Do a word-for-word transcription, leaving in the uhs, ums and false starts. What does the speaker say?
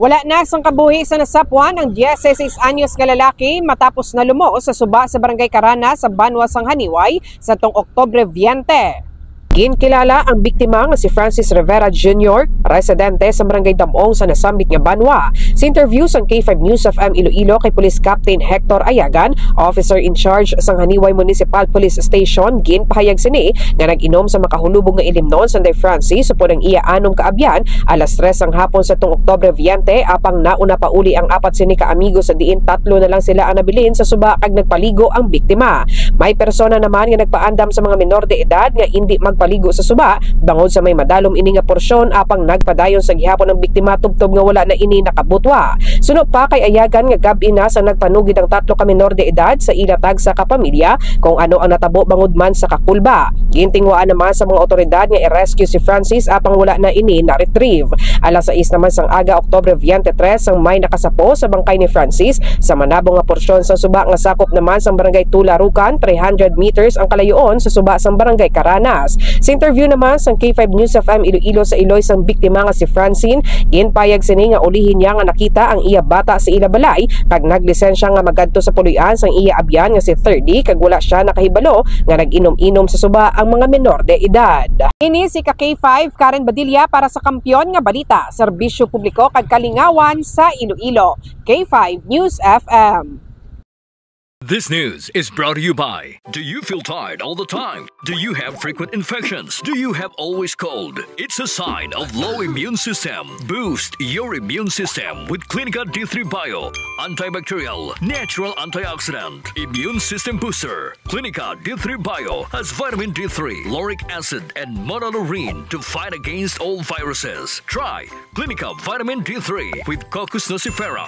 Wala na sang kabuhi sa nasapwan ang dieciséis anyos nga lalaki matapos nalumos sa suba sa Barangay Carana sa Banwa sang Janiuay sadtong Oktubre veinte. Ginkilala ang biktima nga si Francis Rivera Junior, residente sa Barangay Damong sa nasambit nga banwa. Sa interview sang K five News F M Iloilo kay Police Captain Hector Ayagan, officer in charge sang Janiuay Municipal Police Station, ginpahayag sini nga nag-inom sa makahulubog nga ilimnon sanday Francis upod ang iya anom ka abyan alas tres sang hapon sadtong Oktubre veinte, apang nauna pa uli ang apat sini ka amigo, sa diin tatlo na lang sila ang nabilin sa suba kag nagpaligo ang biktima. May persona naman nga nagpaandam sa mga menor de edad nga indi magpaligo sa suba bangod sa may madalom ini nga porsyon, apang nagpadayon sa gihapon ang biktima tubtob nga wala na ini nakabutwa. Suno pa kay Ayagan nga gab-i na sa nagpanugid ang tatlo ka menor de edad sa ila tagsa ka pamilya kung ano ang natabo bangod man sa kakulba. Gintinguhaan naman sa mga otoridad nga i-rescue si Francis, apang wala na ini na-retrieve. Alas sais naman sang aga, Oktubre veinte tres, sang may nakasapo sa bangkay ni Francis sa manabo nga porsyon sang suba nga sakop naman sang Barangay Tularukan, three hundred meters ang kalayoon sa suba sang Barangay Caranas. Sa interview naman sang K five News F M Iloilo sa iloy sang biktima nga si Francine, ginpayag sini nga ulihi niya nga nakita ang iya bata sa ila balay kag naglisensya nga magadto sa puloy-an sang iya abyan nga si Thirdy, kag wala siya nakahibalo nga nag-inom-inom sa suba ang mga menor de edad. Ini si ka K five, Karen Badilla para sa Kampiyon nga Balita, Serbisyo Publiko kag Kalingawan sa Iloilo, K five News F M. This news is brought to you by: Do you feel tired all the time? Do you have frequent infections? Do you have always cold? It's a sign of low immune system. Boost your immune system with Clinica D three Bio, antibacterial, natural antioxidant, immune system booster. Clinica D three Bio has vitamin D three, lauric acid, and monolaurin to fight against all viruses. Try Clinica Vitamin D three with Cocos nucifera.